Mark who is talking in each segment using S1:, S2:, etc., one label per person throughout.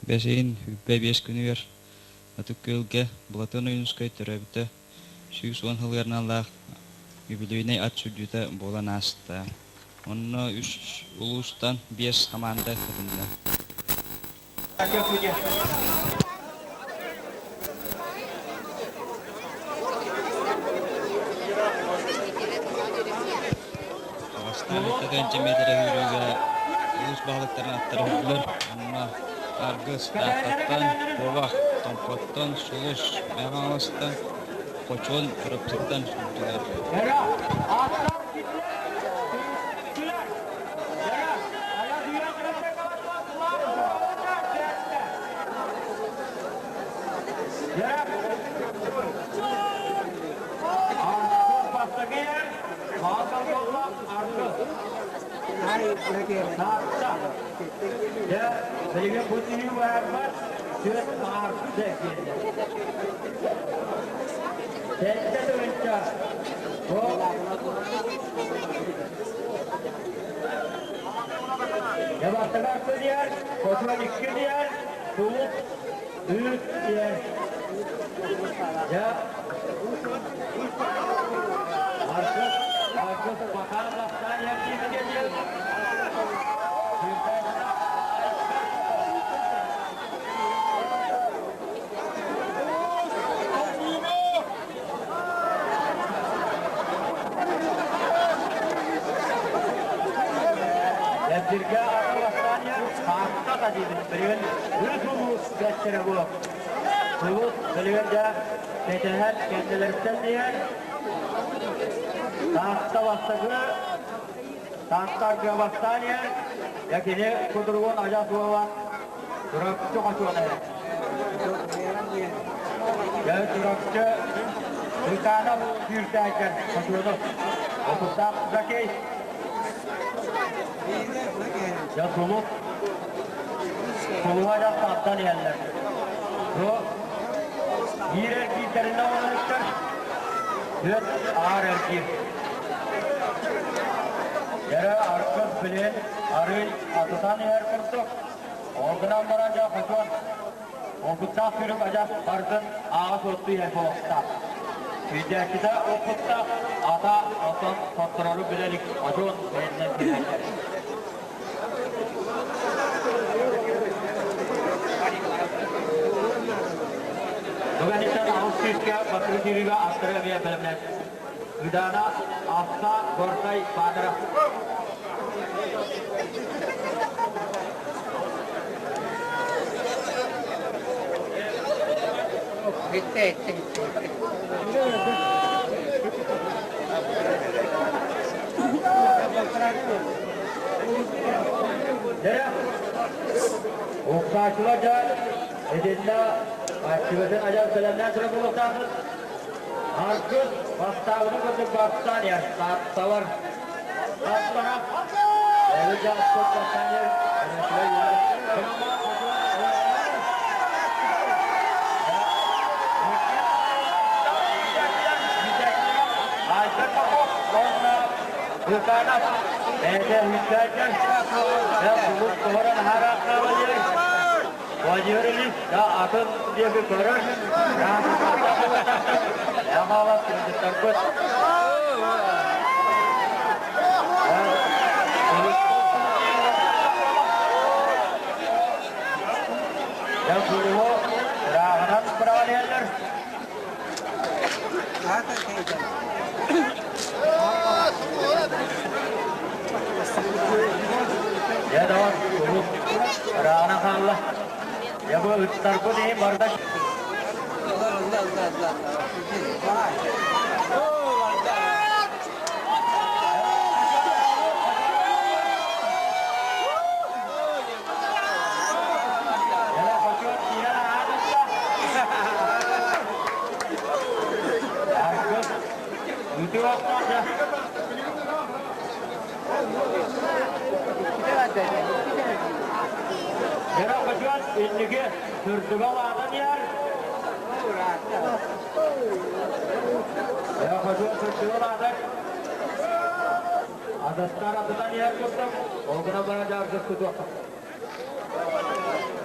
S1: Бэс ыйын 25 күнүгэр Ытык Күөлгэ Былатыан Ойуунускай төрөөбүтэ 110 сылыгар аналлаах үбүлүөйнэй ат сүүрдүүтэ буолан ааста. Онно үс улуустан биэс хамаанда кытынна. Бастаан икки миэтэрэ сүүрүүгэ улуус баһылыктарын аттара сүүрдүлэр. Онно Аргыс, Тааттаттан, Куобах, Томпоттон, Сулус, Мэҥэ Хаҥаластан, Хочуон, Чурапчыттан сүүрдүлэр.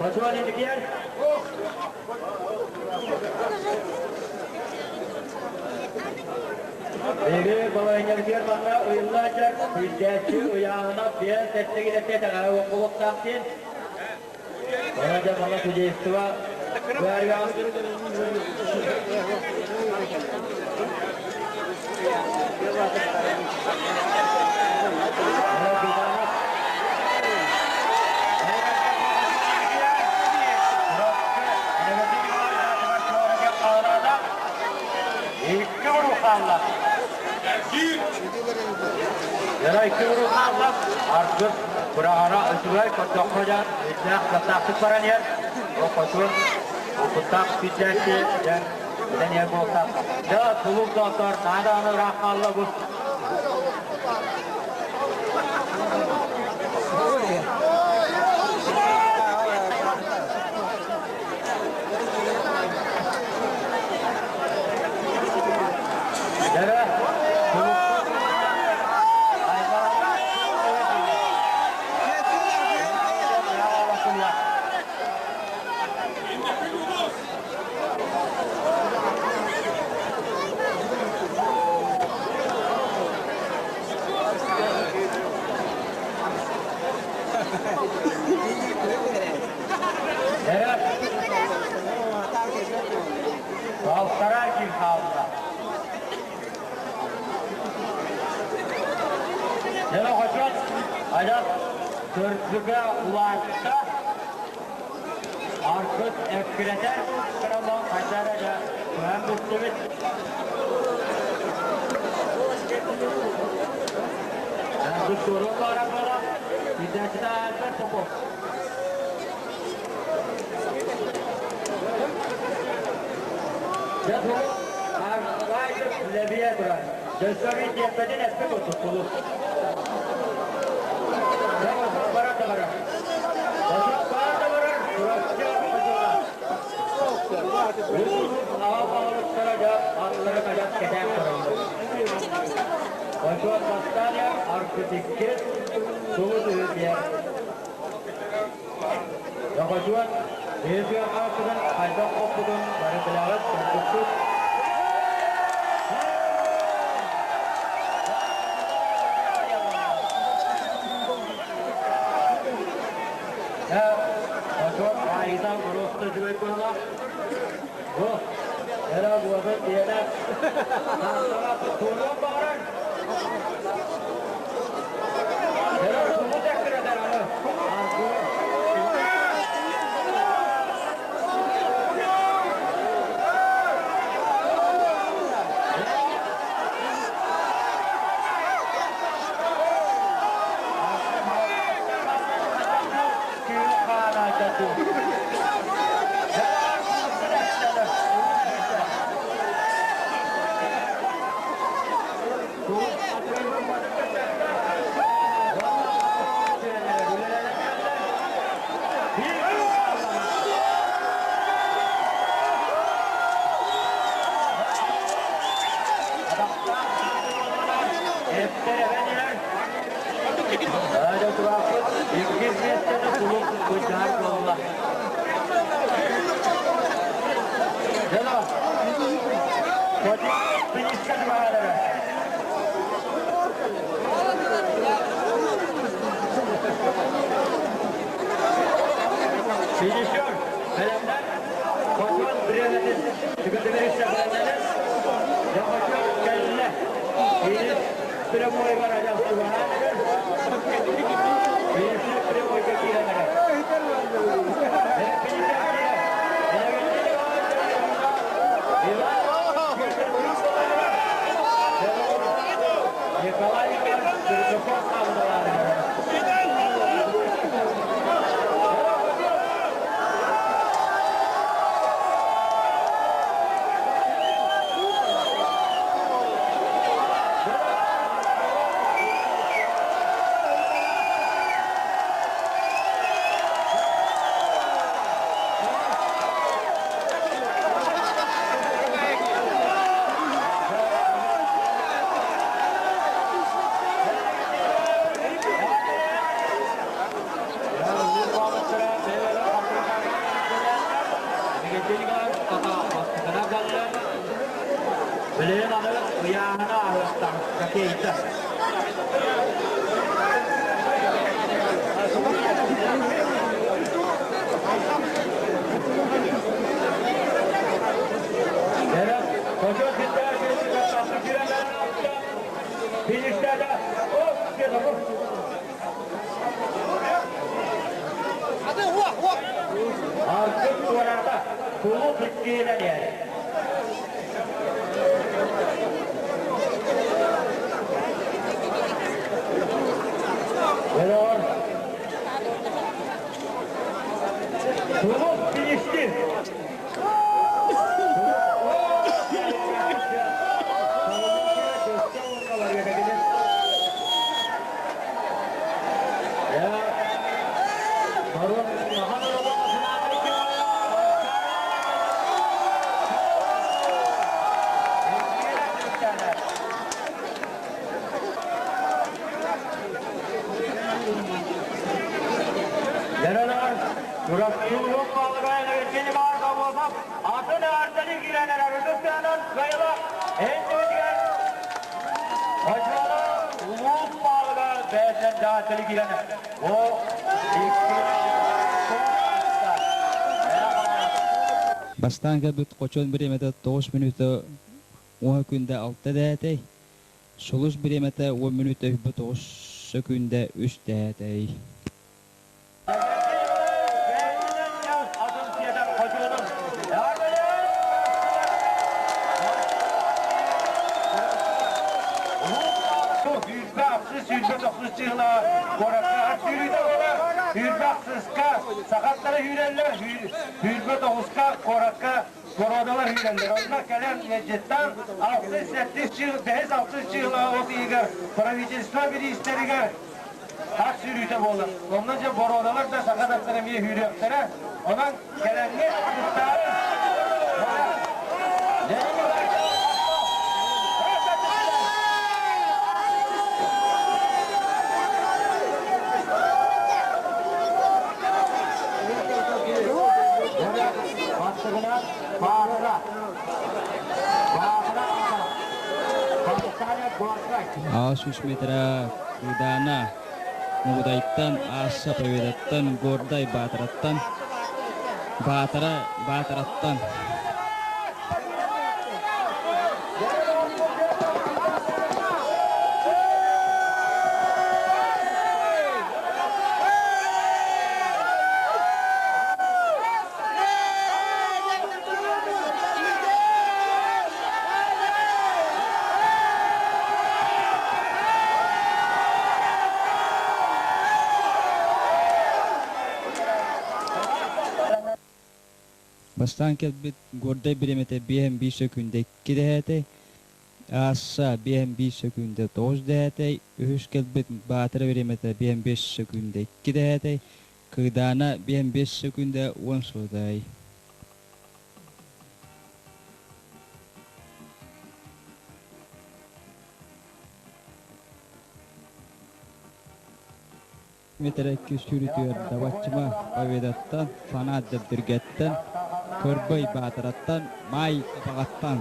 S2: Хотуон инникиэр. Биһиги балаһыанньабытыгар манна ыйылла сылдьар күүстээччи ыйааһына биэс сэттэ килэтэ тэҥэ уоппулуктаах диэн. Онон дьэ манна судейство быһаарыаҕа. Икки уруу хаалла. Яра икки уруу хаалла. Аргыс быраҕара үчүгэй көрдөххө дьэ үрдээх кыахтаахтык баран иһэр. Ол хотун опыттаах күүстээччи дьэ билэн иһэр буолта. Дьэ тулук доҕоттор наада ыраах хаалла бу. Дьэ Балтараа ким хаалла. Дьэ, хочот адьас сырдыга улаатта. Аргыс эккирэтэр кыралаан хайда эрэ дьэ көһөн бүттүбүт. Аргыс туоруон баҕарар буолан, киирдээччитэ Альберт Попов. Дьэ Тулус Аркадьев лэбийэ турар. Дьөссөрүй тиэппэтин эппит курдук Тулус. Дьэ Босуок барар да барар. Босуок барар да барар, Чурапчы хочоҕо. Үс аҕа баһылыктара дьэ аттарын адьас кэтээн көрөллөр. Босуок бастаан иһэр, Аргыс иккис, Тулус үһүс иһэр. Дохочуот, киһи сүөх хаартытын хайдах хоппутун бары билэҕит, көрбүккүт. Дохочуот хаайыыта боруоста үчүгэй быһыылаах. Бу, эрэ буолбут диэнэ, тааттаҕа туруон баҕарар. Эрэ тугу тэккирэтэр аны аргы. Күүл хаана Иккис миэстэни кулук быдьаар буолла. Дьоно, Финишка түбэһэлэрэ. Финишер бэлэмнэр Хотун бириэмэтин түгэтигэр бэлэмнэнэр. Дьэ Хотун кэллэ. Финиш прямойгар адьас чугаһаан эрэр. Финишер прямойга киирэн эрэр. Финишер киирэр. Николай Николаевич Пермяков хаалларар. Билигин аны ыйааһына аһыахтаах хоккейда. Артык туораата, кулу киирэн иһэр. Элор. Кулу финишти.
S1: Бастаан кэлбит Хочон бириэмэтэ 9 мүнүүтэ 10 күндэ 6 дээтэй. Сулус бириэмэтэ 10 мүнүүтэ 9 сөкүүндэ 3 дээтэй.
S2: Сахаттары үүрэллэр, 29-ка куоракка Боруодалар үүрэллэр. Онно кэлэн ыалдьыттар 6-7 жыл, 5-6 жыл от ыйыгар правительство бириистэригэр ат сүүрүүтэ буолар. Онно дьэ боруодалар да саха даттар эмиэ үүрүөхтэрэ. Онон кэлэҥҥит кыттаарын.
S1: Аас үс метра Кыдаана Мугудайтан, Аасса Победаттан, Гордай Баатараттан, Баатара Баатараттан. Бастаан кэлбит Гордай бириэмэтэ биэһэн биир сөкүүндэ икки дэһээтэй, Аасса биэһэн биир сөкүүндэ тоҕус дэһээтэй, үһүс кэлбит Баатара бириэмэтэ биэһэн биэс сөкүүндэ икки дэһээтэй, Кыыдаана биэһэн биэс сөкүүндэ уон суотай. Метрекки сүүрүтүгэр Дабаччыма Победаттан, Фанат Дэбдиргэттэн, Көрбөй Баатараттан, Маай Табаҕаттан.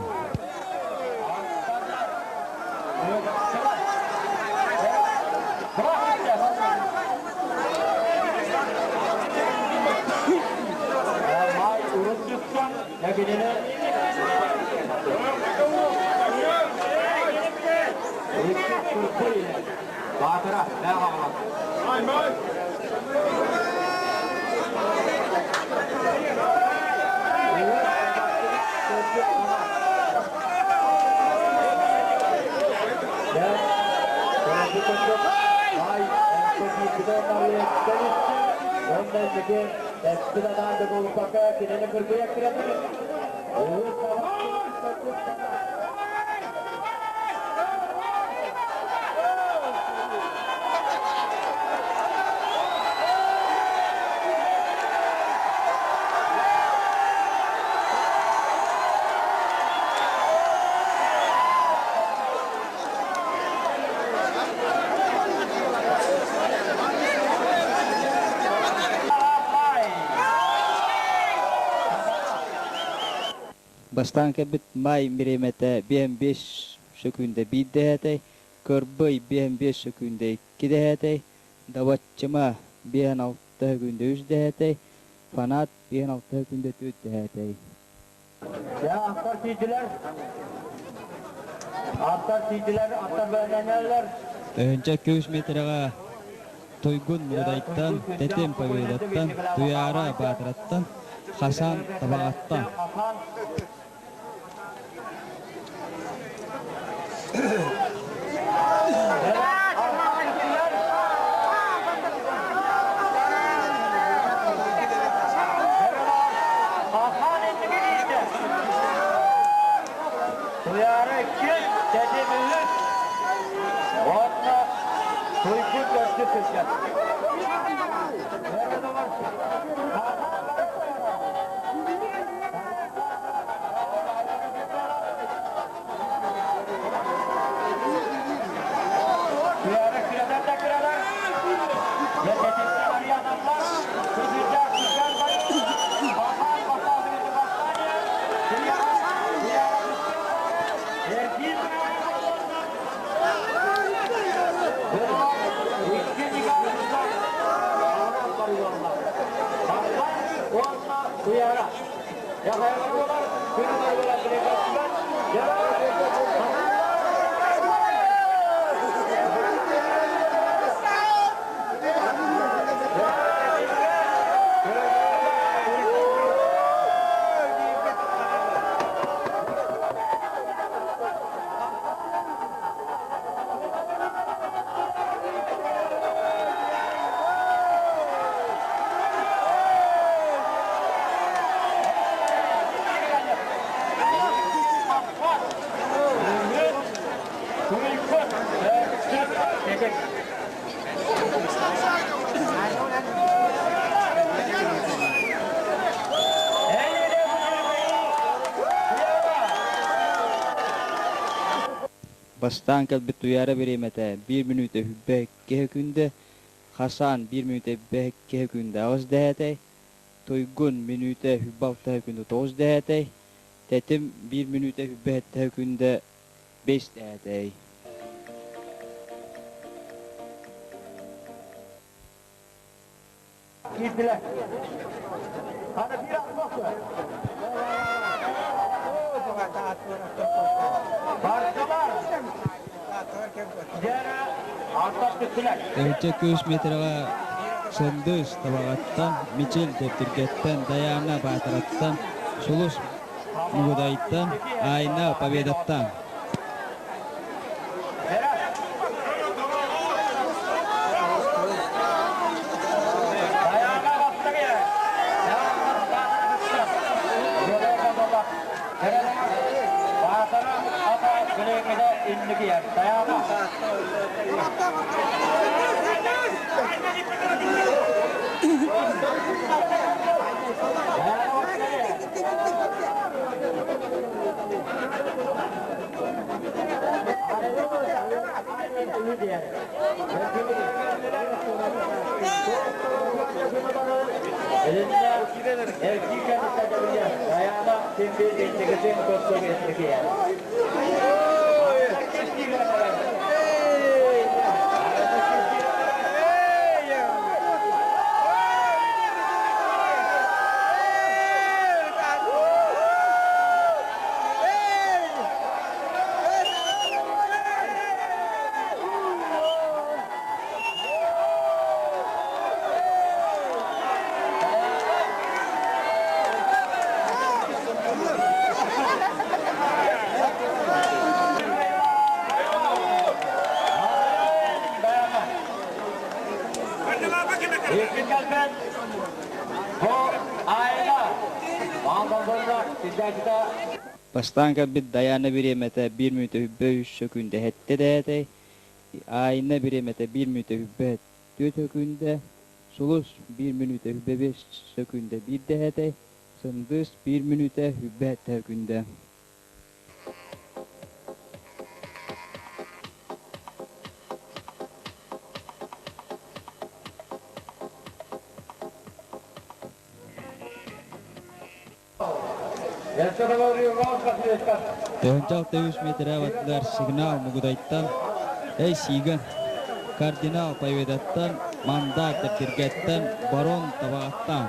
S1: Бастаан кэлбит Маай бириэмэтэ биэс сөкүүндэ биир дэһээтэй, Кырбый биэс сөкүүндэ икки дэһээтэй, Дабаччыма биэс алта сөкүүндэ үс дэһээтэй, Фанат биэс алта сөкүүндэ түөрт дэһээтэй.
S2: Дьэ, аттар тиийдилэр. Аттар тиийдилэр, аттар бэлэмнэнэллэр.
S1: 1200 метрэҕэ Туйгун Мугудайтан, Тэтим Победаттан, Туйаара Баатыраттан, Хасан Табаҕаттан.
S2: Хасан инники киирдэ. Туйаара иккис, Тэтим үһүс. Уонна Туйгун төрдүс сылдьар. Туйаара кыратар да кыралар. Дьэ, Тэтимтэн арыйаналлар. Сыдьырдаах сыдьаан баран, Хасан бастаабыты бастаан иһэр. Туйаара, Туйаара Эргиир Туйаара.
S1: Бастаан кэлбит Туйаара бириэмэтэ биир мүнүүтэ сүүрбэ икки сөкүүндэ, Хасан биир мүнүүтэ сүүрбэ икки сөкүүндэ аҕыс дэһээтэй, Туйгун мүнүүтэ сүүрбэ алта сөкүүндэ тоҕус дэһээтэй, Тэтим биир мүнүүтэ сүүрбэ сэттэ сөкүүндэ бэс дэһээтэй.
S2: Киирдилэр. Аны биир ат Бардылар. Дьэрэ аттар түстүлэр.
S1: Төһүнчэ күүс метрэҕэ Сындыыс Табаҕаттан, Мичил Дэптиргэттэн, Дайаана Баатараттан, Сулус Мугудайтан, Айна Победаттан.
S2: Баатара ата билиҥҥитэ инникийэр. Дайаана.
S1: Бастаан кэлбит Дайаана бириэмэтэ биир мүнүүтэ сүүрбэ үс сөкүүндэ сэттэ дэһээтэй, Айна бириэмэтэ биир мүнүүтэ сүүрбэ түөрт сөкүүндэ, Сулус биир мүнүүтэ сүүрбэ биэс сөкүүндэ биир дэһээтэй, Сындыыс биир мүнүүтэ сүүрбэ сэттэ сөкүүндэ. 16 метрэ бардылар сигнал Мугудайтан, Эй Сиигэн, Кардинал Победаттан, Мандат Дэбдиргэттэн, Барон Табаҕаттан.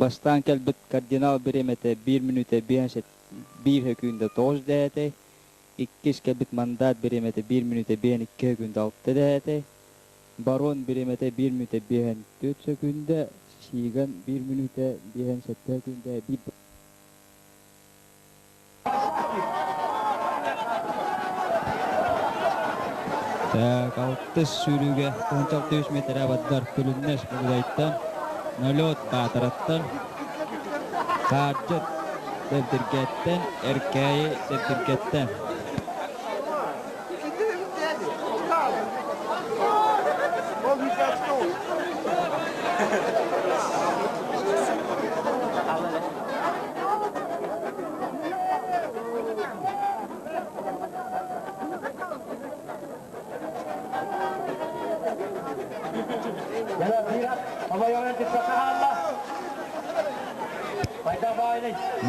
S1: Бастаан кэлбит кардинал бириэмэтэ биир мүнүүтэ биир сөкүүндэ тоҕус дэһээтэй, иккис кэлбит мандат бириэмэтэ биир мүнүүтэ биэһэн икки сөкүүндэ алта дэһээтэй, барон бириэмэтэ биир мүнүүтэ биэһэн түөрт сөкүүндэ, Сиган биир мүнүүтэ биэһэн сэттэ сөкүүндэ биир. Так, алтыс сүүрүүгэ 16 метрэ баддар Күлүмнэс Мугудайтан, Налет Баатараттан, Хаардьыт Дэбдиргэттэн, Эркээйи Дэбдиргэттэн.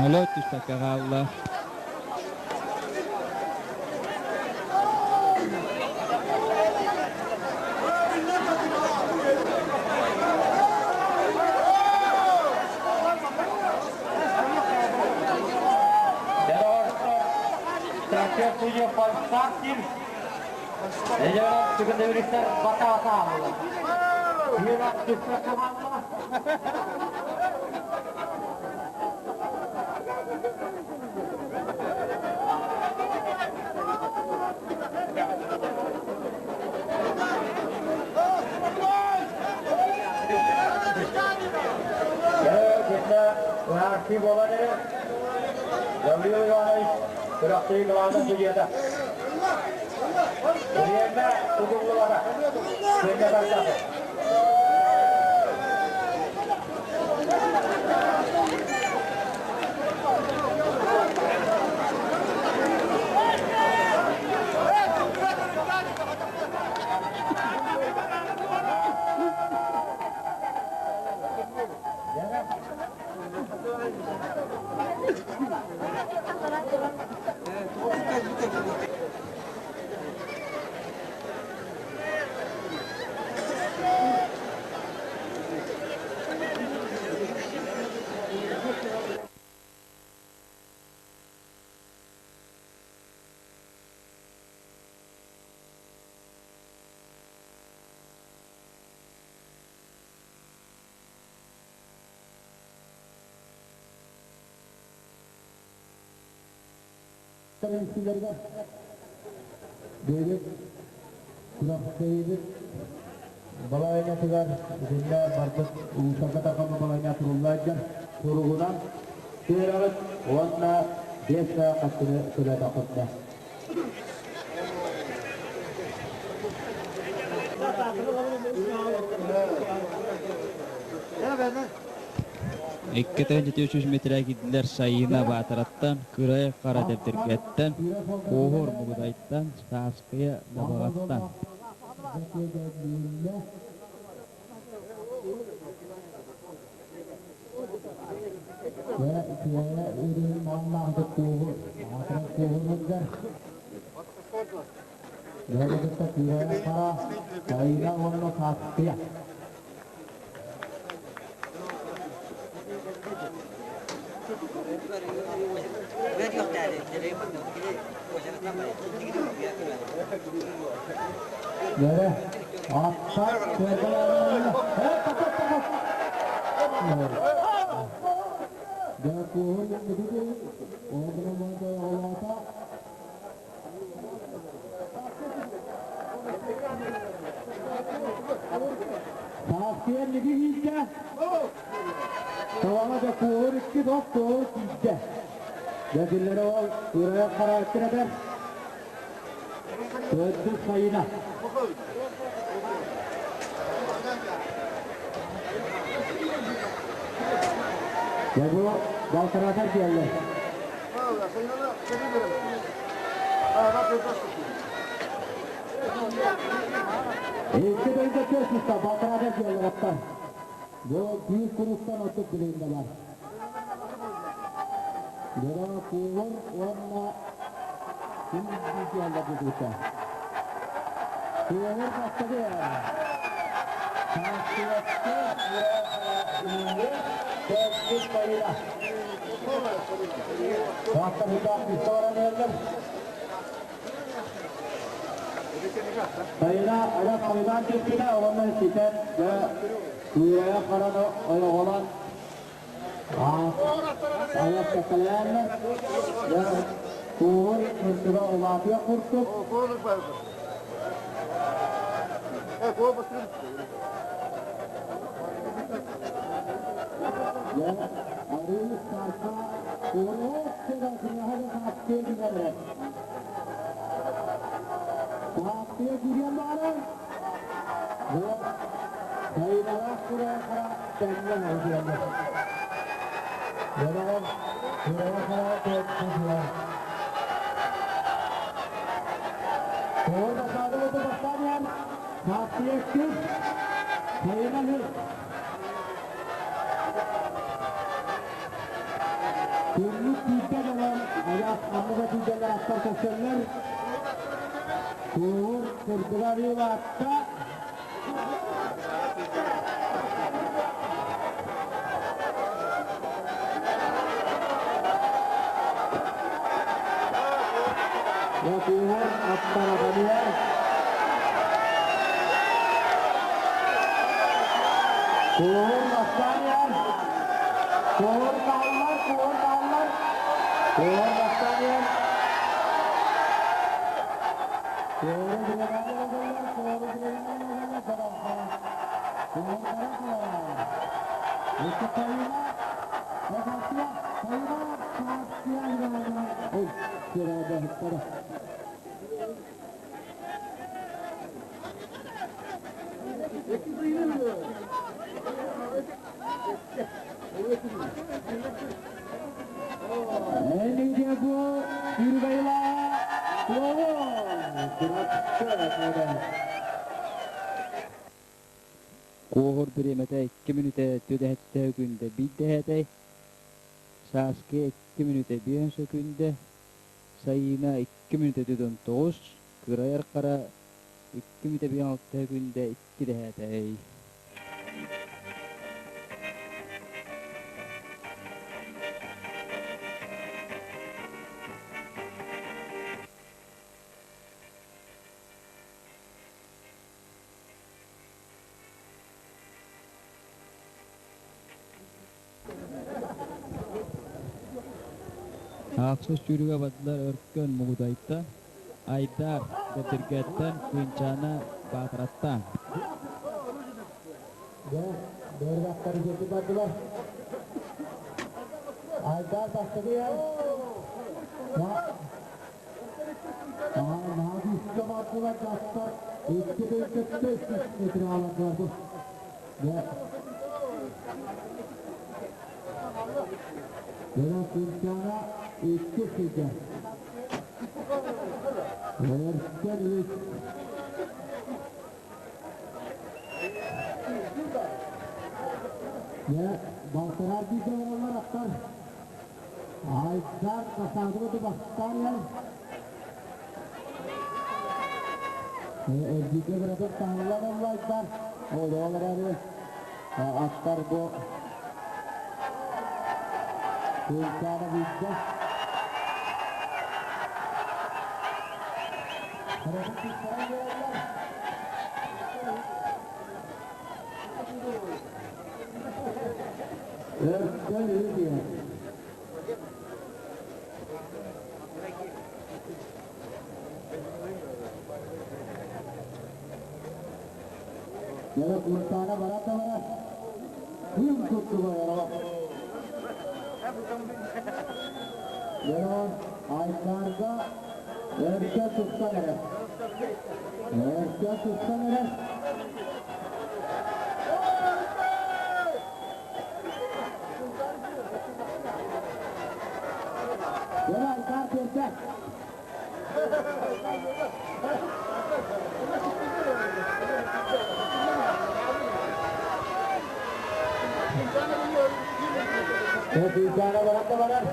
S1: Налет түспэккэ хаалла.
S3: Тэрилтэлэригэр бэйэбит күрэхтэһиибит балаһыанньатыгар итиннэ барбыт улуустарга тарҕаммыт балаһыанньа сурулла сылдьар суругунан түһэрэҕит уонна 5 саа харчыны төлөөтөххүтүнэ.
S1: 2 300 метрэ киирдилэр Сайыына Баатараттан, Кырай Хара Дэбдиргэттэн, Куоһур Мугудайтан, Сааскыйа Табаҕаттан.
S3: Сайыына уонна Сааскыйа. Бere, аттар, Сааскыйа нigi иитэ, Талаҕа да куоһур икки топ куоһур тиийдэ. Дьэ ол кырайа хараактыр этэр. Төрдүс сайына. Дьэ бу балтаратар диэллэр. Икки дойду көс балтаратар диэллэр аттар. Бу биир курустан ордук билигин да бар. Дьоро куолар уонна ким диэллэр дедүтэ. Куолар бастакы Сааскылатты төрдүс байыла. Саахта бутаах баран иһэллэр. Сайына айах хайдаан түспүтэ уонна ситэн дьэ кыырайа хараны ойоҕолоон айах кэккэлээннэр дьэ кууһун кырдыга улаатыах курдук. Дьэ арыы сарка куруок сыра сыра Сааттыа киириэн баҕарар. Бу сайыналаах кураахара тэҥҥэ оҕусуйаллар. Дьоноҕор кураахара туохтуһула. Тоҕо бастаады бу бастаан иһэн Сааттыа күс, сайына үс. Күннүк тиийбэт онон айах анныга тиийдэллэр аттар көрсөллөр. Куур кырдыга арыылаатта. Куур аттар атаныар. Куур бастаныар. Куур бааллар, куур бааллар. Куур бастаныар. Кууру билэҕэр кууру билэҕэр Куур барахла. Икки Сайына, Сааттыа, Сайына, Сааттыа, Ой, сирада Энигде бу Үргайла
S1: Куоһур бириэмэтэ 2 мүнүүтэ түдэһэттэ күндэ биирдэһэтэй, сааскы 2 мүнүүтэ биэс сөкүүндэ, сайыына 2 мүнүүтэ 49, кырайар хара 2 мүнүүтэ 56 күндэ иккидэһээтэй. Ахсыс сүүрүүгэ бардылар Өркөн Мугудайтан, Айдаар Дэбдиргэттэн, Кыынчаана Баатараттан.
S3: Дьэ, бэрбэхтэр диэки бардылар. Айдаар бастакы иһэр. Наһаа күүскэ бардылар дьахтар. Икки тыһыынча 500 метр аалардылар бу. Дьэ. Дьэ, Кыынчаана икки сылдьар. Өркөн үс. Дьэ, балтараа бииргэ бараллар аттар. Айдар бастаабыты бастаан иһэр. Эргииргэ быратык таһыллан ылла Айдар. Ол эрээри аттар бу Кыылчаана биирдэ. Быратык туттаран биэрэллэр. Өркөн үһү диэн. Дьэ, Кунтаана бара да барар. Күн курдук ойоро. Дьэ, Айдарга өркөн тупсан эрэр. Өркөн тупсан эрэр. Дьэ, Айдар биэрдэ. Кыычаана баран да барар.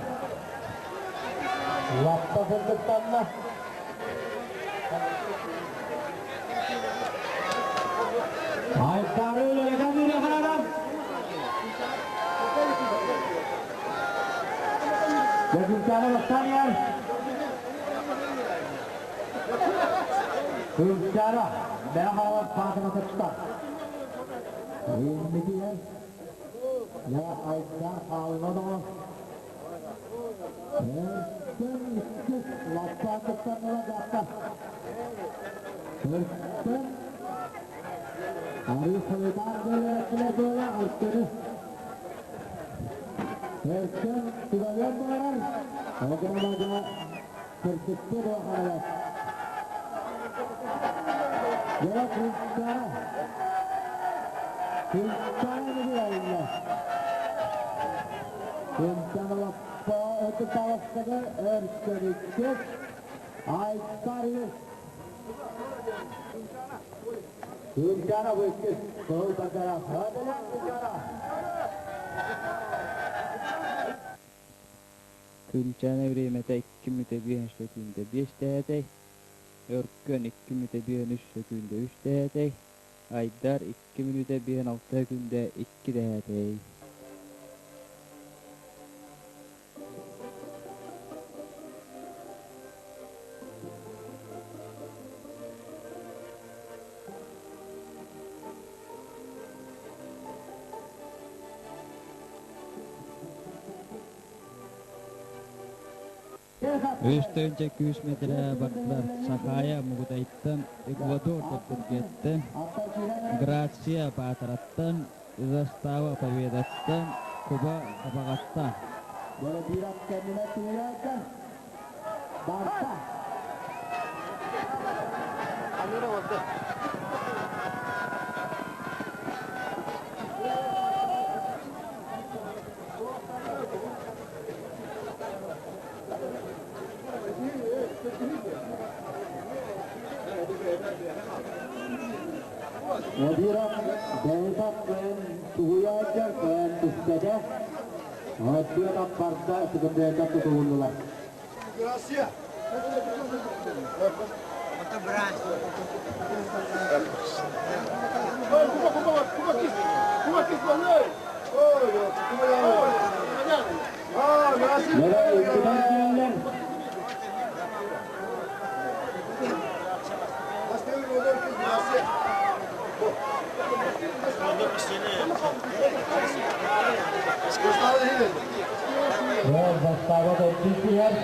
S3: Лаппа сырдыктанна. Айдары үлэлэтэн үлэхэрэрэн. Кыычаана бастаан иһэр. Кыычаана Мэхалас Паатына кытта. Инникигэр Я Айдар хаалла доҕор. Өртөн иккис лаппаатыттан ыла дьахтар. Өртөн арыы хойутаан бөлөөччүлэр буола өртөнү. Өртөн тугалыан баҕарар. Огромада кырдьыкты дуохаралар. Дьэ, Кыыччаара. Кыыччаара билэллэр. Кыыччаара лаппа өтө таҕыстаҕы өркөрүккүс Айдар үс. Кыыччаара бу иккис. Кыһыл бардара. Хадылан Кыыччаара.
S1: Кыынчаана бириэмэтэ икки мүтэ биэс сөкүүндэ биэс дэһээтэй, Өркөн икки мүтэ биэһин үс сөкүүндэ үс дэһээтэй, Айдар икки мүнүүтэ биэһин алта сөкүүндэ икки дэһээтэй. Үс тыһыынча күүс миэтэрэ бардылар Сахаайа Мугудайтан, Эквадор Дэбдиргэттэн, Грация Баатараттан, Застава Победаттан, Куба Хабаҕаттан.
S3: Надиров бэйэтэ кыайан туһуйааччы кыайан түспэтэ. Отдела барда секундета тутулуннулар. Нөрэ иккитэн киирэллэр. Застава төрдүс иһэр.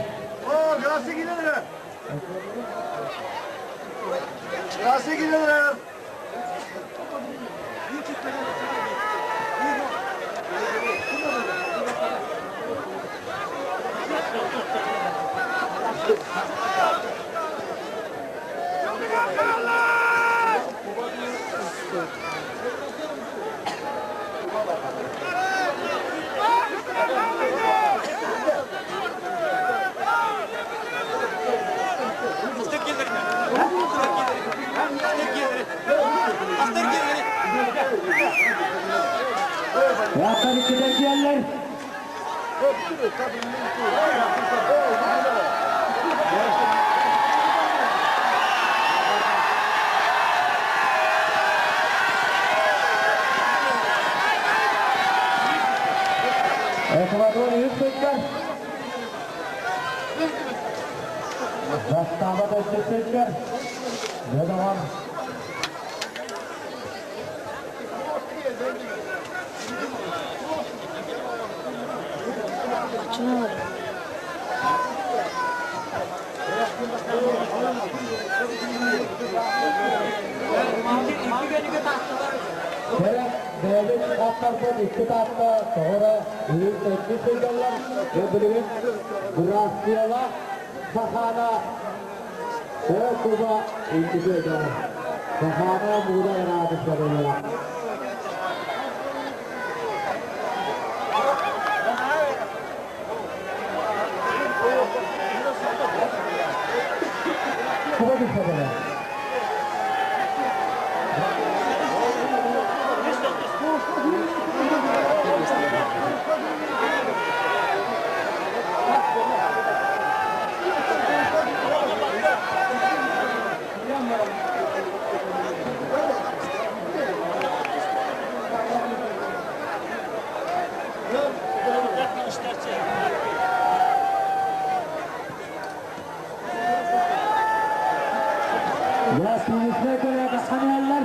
S4: О, Грация килер! Грация килер!
S3: Аттар иккитэ диэллэр. Эквадор үс сылдьар. Застава төрдүс сылдьар. Дьэ, Бэйэбит аттарбыт икки таатта тоҕо үһүс төрдүс сылдьаллар. Билигин Грациялаах Сахаана Куба инники өтөр. Сахаана муура ыраатыктарыла. Куба түседі. Я финишне көре тахханылар.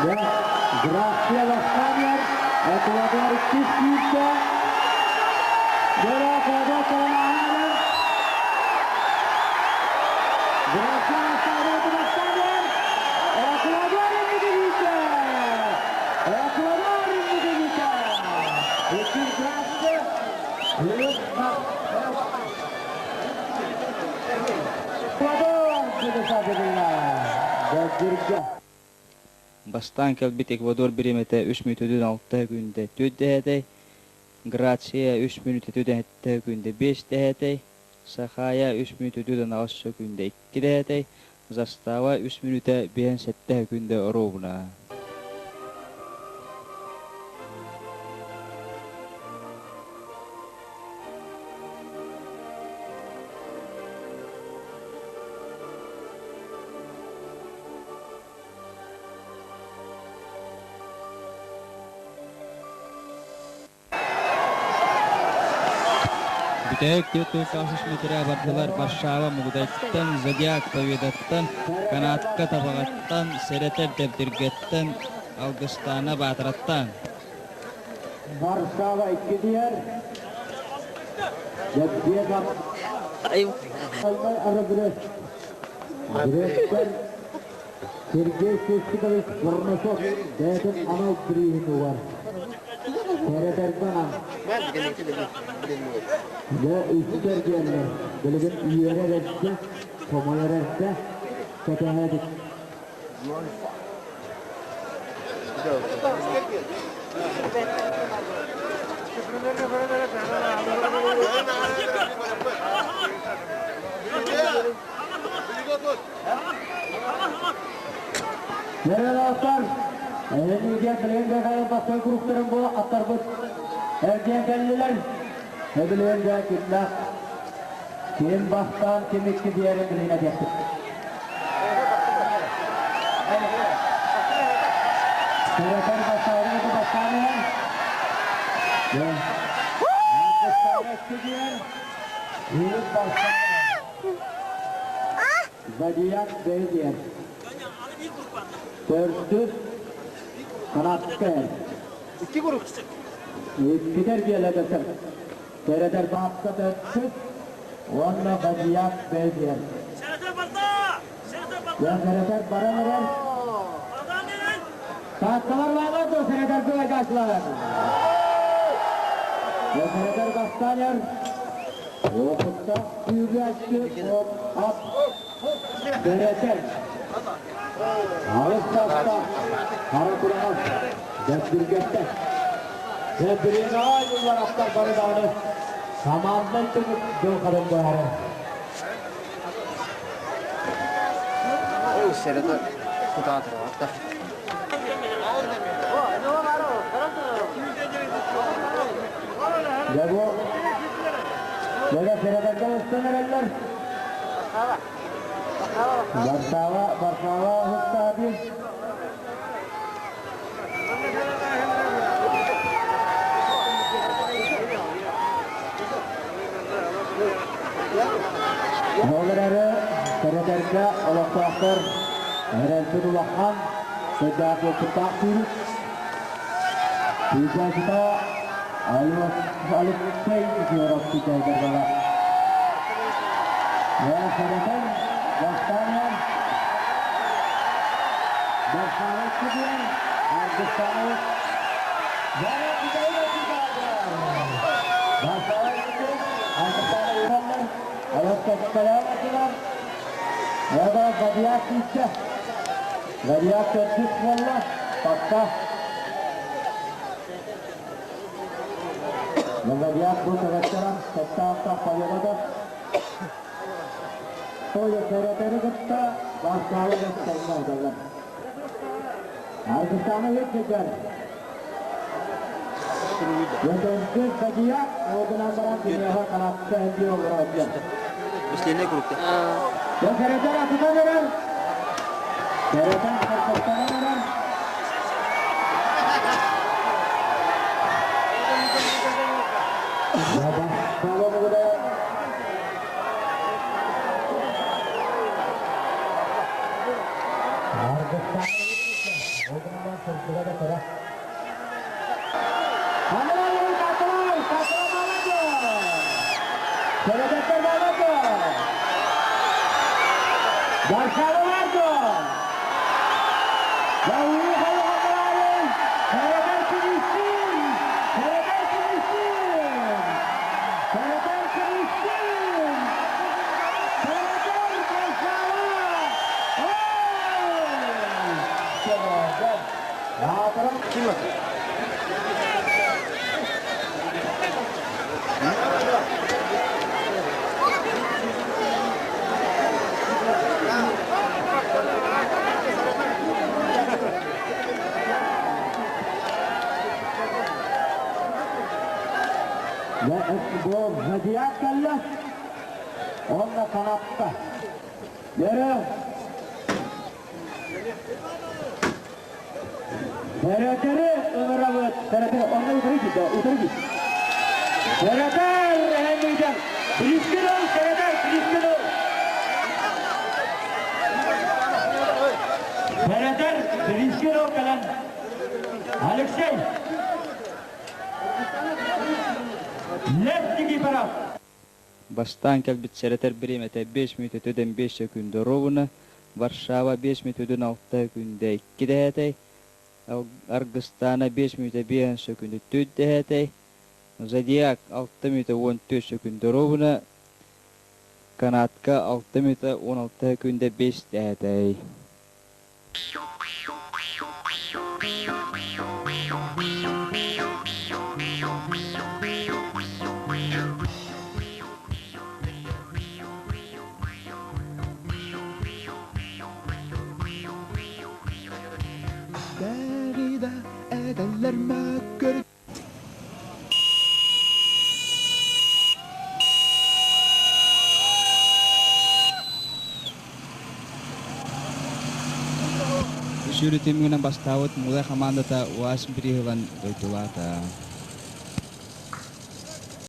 S3: Я Грация Ластаньяр, Эквадор иккис күүсте. Göre Эквадор каланаһалар. Грация Ластаньяр, Эквадор инники күүсте. Эквадор инники күүсте. Иккис Грация. Эквадор Дегирге.
S1: Бастаан кэлбит Эквадор бириэмэтэ үс мүнүүтүн алта күндэ түөрт дэһэтэй, Грация үс мүнүүтэ түөт күндэ биэс дэһэтэй, Сахая үс мүнүүтэ түөт аҕыс күндэ икки дэһэтэй, Застава үс мүнүүтэ биэс сэттэ күндэ оруобуна. Бүтэһик 400 метрэ бардылар. Варшава Мугудайтан, Зодиак Победаттан, Канатка Табаҕаттан, Сэрэтэр Дэбдиргэттэн, Алгыстаана Баатыраттан.
S3: Варшава икки диэр. Дебдиэ Арабырес. Директор Сергей Сестикович Бурнашов бэйэтин анал бирииһин угар. Сэрэтэрдэн Дьэ, үстэр диэннэр. Билигин үөрэр эрдэ, хомойор эрдэ, кэтэһэбит. Дьэ, эһиги билигин бэҕэһээ бастакы куруктарын бу аттарбыт эргийэн кэллилэр. Билигин дьэ кимнээх ким бастаан, ким икки диэри билигин этиэхпит. Сэрэтэр бастаан бастаан иһэн. Дьэ, бастаан икки диэн, үһүс бастаан. Зодиак бэйи диэн. Төрдүс канатка.
S4: Икки курук.
S3: Иккитер биэлэдэтер. Теретер баапка төрдүс уонна Бадьяк бэлиэр. Серетер баран эрэр. Таатталар баалар дуо серетерге айдаачылар? Серетер бастаан эр. Опытта күүрээччи ат Серетер. Аҕыс саастаах хара кураҕас Дэбдиргэттэ. Дэбдириэҥэҕэ айыллар аттар бары даҕаны команднай түмүк дьылҕатын быһаарар.
S4: Серетер кутаатырабатта.
S3: Дьэ бу Дьэ Серетергэ устан эрэллэр. Варшава, Варшава уһуктаабы. Ол эрээри Сэрэтэргэ олохтоохтор эрэлбит улахан, сыдьаах уопуттаах сүүрүк. Сүүрдээччитэ Алексей Никифоров сүүрдээччилэр бала. Сэрэтэр бастаан Барсаҕа кыбыан, Аргыстаҕа Зодиак төрдүс буолла, папка. Зодиак бу кыраччаран сэттэ победата. Толя Сэрэтери кытта Варшава көстөрмө Аргыстаны өтсөтөр. Өтөрдүс Зодиак ол гынан баран киниэхэ канатта элбии олорор диэн.
S4: Бесленный кругта.
S3: Сэрэтер атынан эрэр. Сэрэтер сэртэттэнэн эрэр.
S4: Ким это?
S3: Бу Зодиак кэллэ, уонна санатта. Бөрө Бөрөтөрү ыҥырабыт. Бөрөтөр онно утары киирдэ, утары киир. Бөрөтөр эһэҥҥитэн Билискин ыл, Бөрөтөр, билискин ыл. Бөрөтөр, билискин ыл кэлэн. Алексей. Лев Никифоров.
S1: Бастаан кэлбит сэрэтэр бириэмэтэ 5 мүнүүтэ төдөн 5 сөкүүндэ ровно, Варшава 5 мүнүүтэ 6 күндэ 2 дэһээтэй, Аргыстаана 5 мүнүүтэ 5 сөкүүндэ 4 дэһээтэй, Зодиак 6 мүнүүтэ 14 сөкүүндэ ровно, Канадка 6 мүнүүтэ 16 күндэ 5 дэһээтэй.
S5: Бэрида эдэллэр мөккөр
S1: Үс үрүтүмүгүнэн бастаабыт Мудай хамаандата УАЗ бирииһи ылан дойдулаата.